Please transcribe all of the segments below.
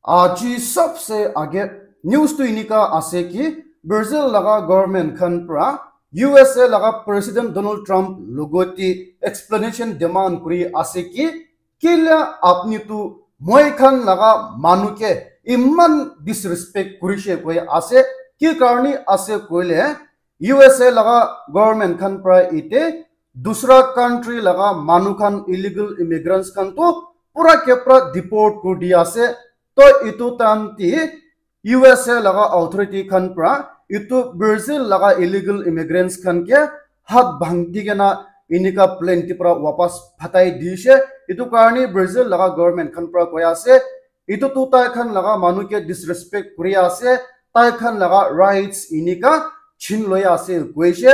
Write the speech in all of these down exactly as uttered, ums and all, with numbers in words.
Aji sabse age news tu enika ase ki Brazil laga government khan pra U S A laga President Donald Trump logoti explanation demand kuri ase ki kila apni tu moi khan laga manu ke iman disrespect kurishe koi ase, ki karni ase koile U S A laga government khan pra ite dusra country laga manu khan illegal immigrants khan tu pura ke pura deport kuri di ase. To itu time ti U S A laga authority khan pra itu Brazil laga illegal immigrants khan ke hat bhangti kena inika plane ti pra wapas phatai dishe. Itu karni Brazil laga government khan pra koi ase itu tu tai khan laga manu ke disrespect kuri ase, tai khan laga rights inika chin loi ase koishe.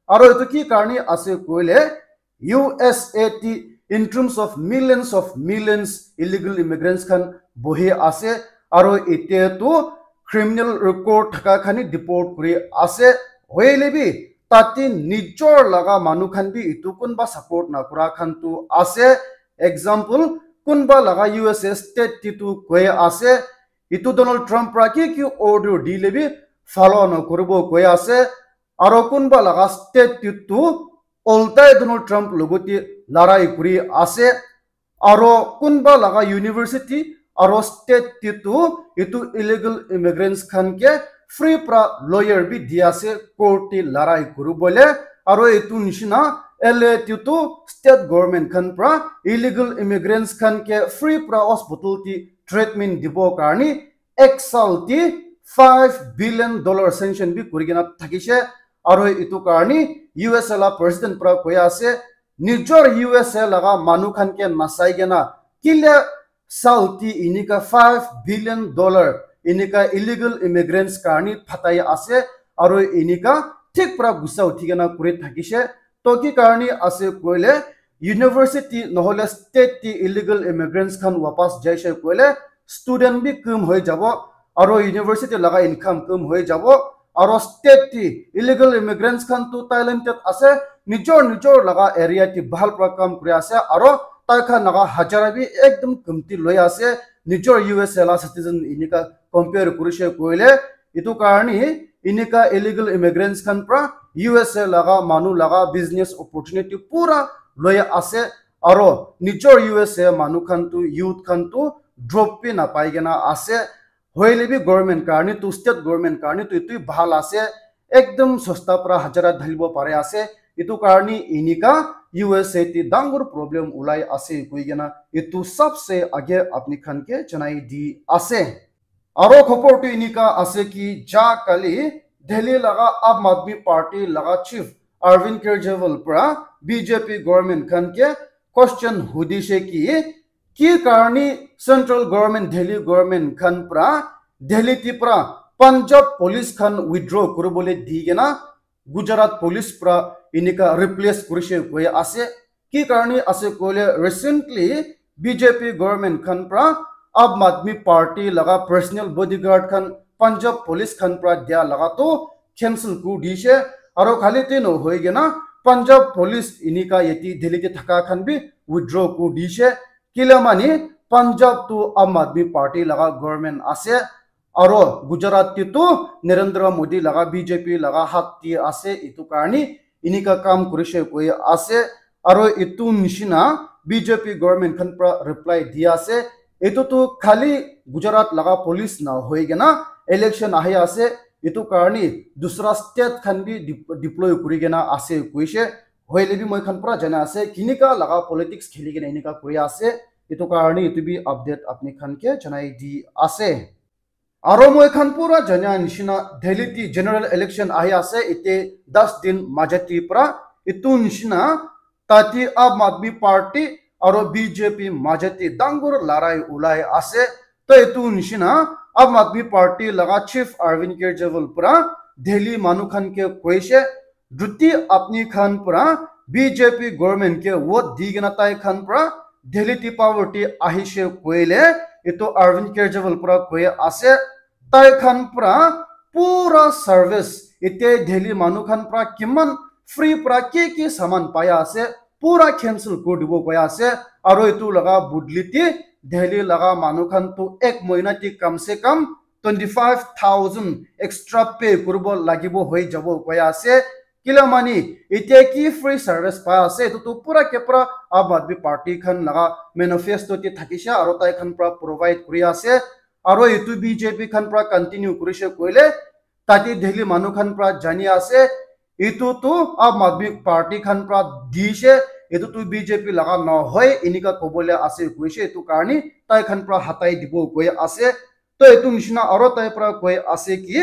Aro itu ki karni ase koile U S A ti in terms of millions of millions illegal immigrants khan bohi ase, aro ite tu criminal record thaka khan hi deport kuri ase. Hoile bi tate nijor laga manu khan bi itu kunba support na kura khan tu ase. Example, kunba laga U S A state ti tu koi ase itu Donald Trump pra ki ki order dile bi follow na kuribo koi ase. Aro kunba laga state ti tu oltai Donald Trump logoti larai kuri ase. Aro kunba laga university aro state ti tu itu illegal immigrants khan ke free pra lawyer bi di ase court ti larai kuribole. Aro itu nishina L A ti tu state government khan pra illegal immigrants khan ke free pra hospital ti treatment dibo karni ek sal ti five billion dollar sanction bi kuri kena thakishe. Aro itu karni U S A la president pra koi ase nijor U S A laga manu khan ke nasai kena kile sal ti inika five billion dollar inika illegal immigrants karni phatai ase. Aro inika thik pra gusa uthi kena kuri thakishe. To ki karni ase koile university nohole state ti illegal immigrants khan wapas jaishe koile student bi kum hoi jabo, aro university laga income kum hoi jabo, aro state ti illegal immigrants khan tu talented ase, nijor nijor laga area ti bhal pra kam kuri ase, aro tai khan laga hajara bi ekdum kumti loi ase, nijor U S A la citizen inika compare kurishe koile. Itu karni inika illegal immigrants khan pra U S A laga manu laga business opportunity pura loi ase, aro nijor U S A manu khan tu youth khan tu drop bi napai kena ase. Hoile bi government karni tu state government karni tu itu bhal ase, ekdum sosta pra hajara dhalibo pare ase. Itu karni inika U S A ti dangor problem ulai ase koi kena itu sabse age apni khan ke janai di ase. Aro khobor tu inika ase ki ja kali Delhi laga Aam Aadmi Party laga chief Arvind Kejriwal pra B J P government khan ke question hudishe ki ki karni central government Delhi government khan pra Delhi ti pra Punjab police khan withdraw kuribole di kena Gujarat police pra inika replace kurishe koi ase. Ki karni ase koile recently B J P government khan pra Aam Aadmi Party laga personal bodyguard khan Punjab police khan pra dia laga tu cancel kuri dishe. Aro khali te no hoi kena Punjab police inika yeti Delhi te thaka khan bi withdraw kuri dishe. Kila mani Punjab tu Aam Aadmi Party laga government ase. Aro Gujarat ti tu Narendra Modi laga B J P laga hat ti ase, itu karni inika kam kurishe koi ase. Aro itu nishina B J P government khan pra reply di ase. Itu tu khali Gujarat laga police na hoi kena election ahi ase. Itu karni dusra state khan bi dep-, deploy kuri kena ase koishe. Hoile bi moi khan pra jana ase kinika laga politics kheli kena inika kuri ase. Itu karni itu bi update apni khan ke janai di ase. Aro moi khan pura jana nishina Delhi ti general election ahi ase, ite das din majati pra itu nishina tati Aam Aadmi Party aro B J P majati dangor larai ulai ase. To itu nishina Aam Aadmi Party laga chief Arvind Kejriwal pra Delhi manu khan ke koishe, juti apni khan pra B J P government ke vote di kena tai khan pra Delhi ti power ti ahishe koile, itu Arvind Kejriwal pra koi ase, tai khan pra pura service ite Delhi manu khan pra kiman free pra ki ki saman pai ase, pura cancel kuri dibo koi ase, aro itu laga budli ti Delhi laga manu khan tu ek mohina te kam se kam twenty five thousand extra pay kuribo lagibo hoi jabo koi ase. Kila mani, itia ki free service pa ase, etu tu pura ke pura Aam Aadmi Party khan laga manifesto te thakisha aro tai khan pra provide kuri ase. Aro etu B J P khan pra continue kurishe koile, tate Delhi manu khan pra jani ase, etu tu Aam Aadmi Party khan pra dishe, etu tu B J P laga nohoi, enika kobole ase koishe, etu karni tai khan pra hatai dibo koi ase. To etu nishina aro tai pra koi ase ki,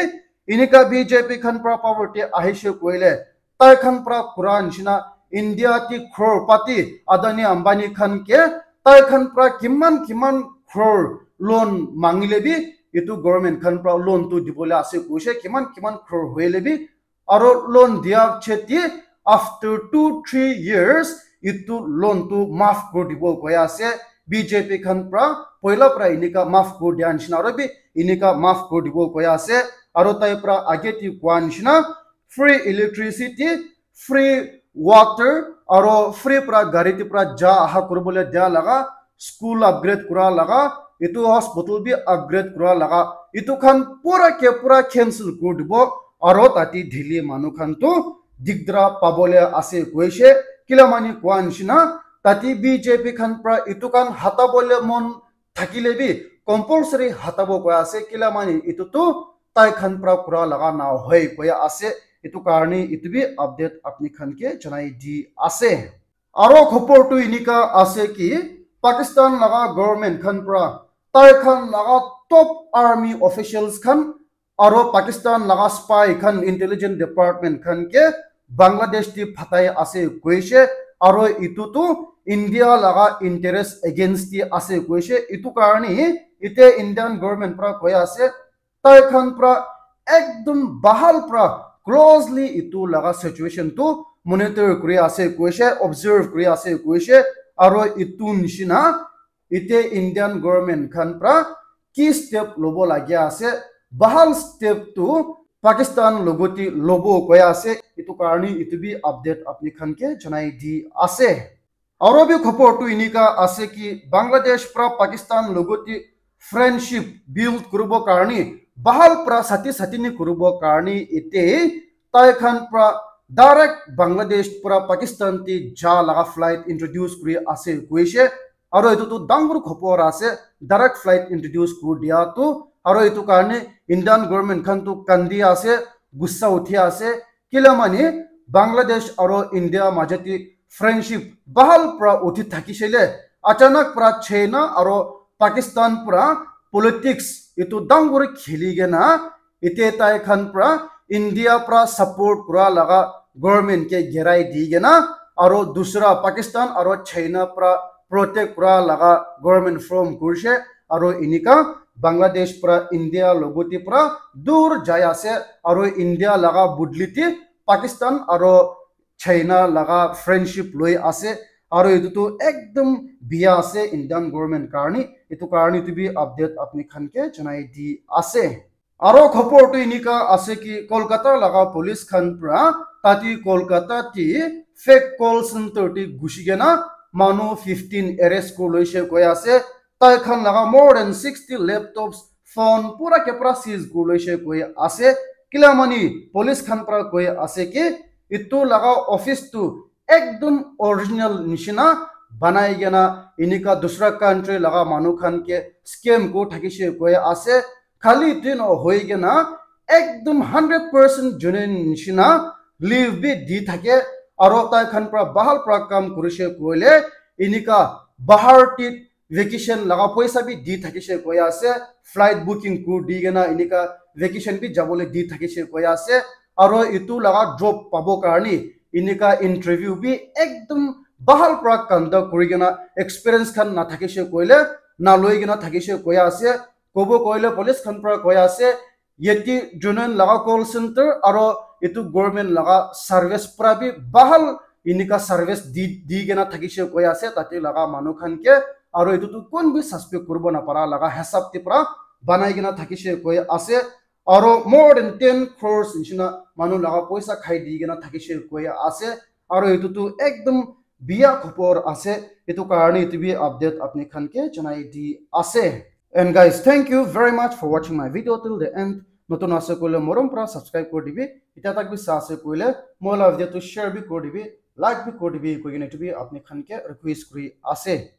enika B J P khan pra power te ahishe koile, tai khan pra kura nishina India ti crore pati Adani Ambani khan ke tai khan pra kiman kiman crore loan mangile bi etu government khan pra loan tu dibole ase koishe, kiman kiman crore hoile bi aro loan dia cheti after two three years etu loan tu maaf kuri dibo koi ase. B J P khan pra poila pra enika maaf kuri dia nishina aro bi enika maaf kuri dibo koi ase. Aro tai pra age ti kua nishina free electricity, free water, aro free pra gari ti pra ja aha kuribole dia laga, school upgrade kura laga, etu hospital bi upgrade kura laga, etu khan pura ke pura cancel kuri dibo. Aro tate Delhi manu khan tu digdra pabole ase koishe, kila mani kua nishina tate B J P khan pra etu khan hatabole mon thakile bi compulsory hatabo koi ase, kila mani etu tu tai khan pra kura laga nohoi koi ase. Etu karni etu bi update apni khan ke janai di ase. Aro khobor tu enika ase ki Pakistan laga government khan pra tai khan laga top army officials khan aro Pakistan laga spy khan, intelligence department khan ke Bangladesh ti phatai ase koishe, aro etu tu India laga interest against ti ase koishe. Etu karni ite Indian government pra koi ase, tai khan pra ekdum bahal pra closely etu laga situation tu monitor kuri ase koishe, observe kuri ase koishe, aro etu nishina ite Indian government khan pra ki step lobo lagia ase, bahal step tu Pakistan logoti lobo koi ase. Etu karni etu bi update apni khan ke janai di ase. Aro bi khobor tu enika ase ki Bangladesh pra Pakistan logoti friendship build kuribo karni, bahal pra sati sati ni kuribo karni ite tai khan pra direct Bangladesh pra Pakistan ti ja laga flight introduce kuri ase koishe. Aro etu tu dangor khobor ase, direct flight introduce kuri dia tu. Aro etu karni Indian government khan tu kandi ase, gussa uthi ase. Kila mani Bangladesh aro India majati friendship bahal pra uthi thakishe le, achanak pra China aro Pakistan pra politics etu dangor kheli kena ite tai khan pra India pra support kura laga government ke gerai di kena, aro dusra Pakistan aro China pra protect kura laga government form kurishe, aro enika Bangladesh pra India logoti pra dur jai ase, aro India laga budli ti Pakistan aro China laga friendship loi ase, aro etu tu ekdum biya ase Indian government karni. Etu karni tu bi update apni khan ke janai di ase. Aro khobor tu enika ase ki Kolkata laga police khan pra tati Kolkata ti fake call center ti gushi kena manu fifteen arrest kuri loishe koi ase. Tai khan laga more than sixty laptops, phone pura ke pura seize kuri loishe koi ase. Kila mani police khan pra koi ase ki etu laga office tu ekdum original nishina banai kena enika dusra country laga manu khan ke scam kuri thakishe koi ase. Khali etu nohoi kena ekdum hundred percent genuine nishina leave bi di thake, aro tai khan pra bahal pra kam kurishe koile enika bahar ti vacation laga poisa bi di thakishe koi ase, flight booking kuri di kena enika vacation bi jabole di thakishe koi ase, aro etu laga job pabo karni enika interview bi ekdum bahal pra conduct kuri kena experience khan na thakishe koile na loi kena thakishe koi ase, kobo koile police khan pra koi ase, yate genuine laga call center aro etu government laga service pra bi bahal enika service di, di kena thakishe koi ase tate laga manu khan ke, aro etu tu kun bi suspect kuribo napara laga hisab te pra banai kena thakishe koi ase, aro more than ten crores nishina manu laga poisa khai di kena thakishe koi ase, aro etu tu ekdum biya khobor ase, etu karne etu bi update apni khan ke janai di ase. And guys, thank you very much for watching my video till the end. Notun ase koile morom para subscribe kori dibi, eta tak bi sa ase koile moi la video tu share bi kori dibi, like bi kori dibi koi kena etu bi apni khan ke request kori ase.